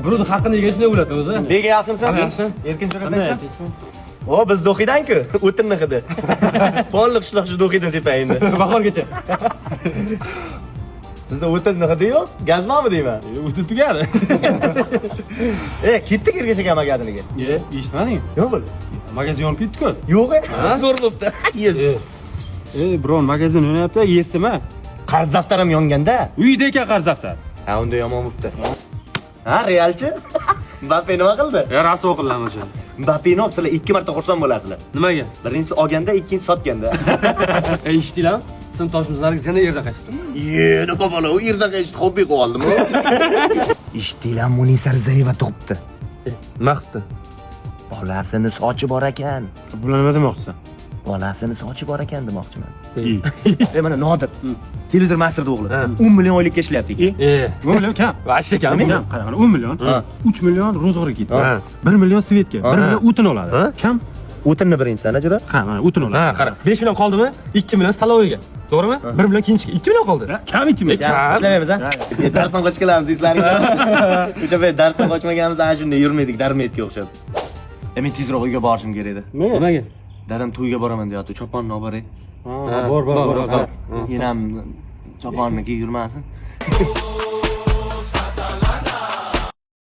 Birovni haqqini yegan shunday bo'ladi o'zi. Bega, yaxshimisan? Yaxshi. Erkin jo'ratanchi. O, biz do'xidan-ku, o'tinni hidi. Polli qishloq shu do'xidan sepay endi. Bahorgacha. Sizda o'tinni hidi yo'q? Gazmami deyman? O'tin tugadi. E, ketdik Ergash aka magaziniga. Ye. Eshitmading? Nima bo'ldi? Magazin yonib ketdi-ku. Yo'q, zo'r bo'pti. Yes. E, biron magazin yonyapti, yesdimi? Qarz daftarim yonganda. Uyda ekan qarz daftar. Ha, unda yomon bo'pti. Ha, Realchi? Mbappe nima qildi? Ya, rasvo qildim o'sha. Mbappeni olib sizlar ikki marta xursand bo'lasizlar. Nimaga? Birinchisi olganda, ikkinchisi sotganda. E, eshitdinglarmi? Sinfdoshimiz Nargiz yana yerdan qaytibdi. Ye, nima bola, u yerdan qaytishdi, hobbi qilib oldimi? Eshitdinglar, Munisa Rizayeva tug'ibdi. Nima qilibdi? Bolasini sochi bor ekan. Bular nima demoqchisan? Bolasini sochi bor ekan demoqchiman. E. E, mana Nodir. Televizor masterda o'g'li. 10 million oylikka ishlayapti ekan. E, 10 million kam. Вообще kam. Kam, qara, mana 10 million, 3 million ro'zg'orga ketsa, Ha. 1 million светga, 1 million o'tin oladi. Ha. Kam. O'tinni birinchisi ana jo'ra. Ha, mana o'tin oladi. Ha, qara. 5 million qoldimi? 2 million столовойga. To'g'rimi? 1 million kiyinishga. 2 million qoldi. Ha, kam 2 million. Kam. Ishlamaymiz, ha? Darsdan qochib kelamiz eslaringda. O'sha payt darsdan qochmaganmiz, ana shunday yurmaydik, darmetga o'xshab. E, men tezroq uyga borishim kerak edi. Nimaga? Dadam to'yga boraman deyapti, choponni olib boray. Ha, bor, bor, bor. Yana ham choponni kiyib yurmasin.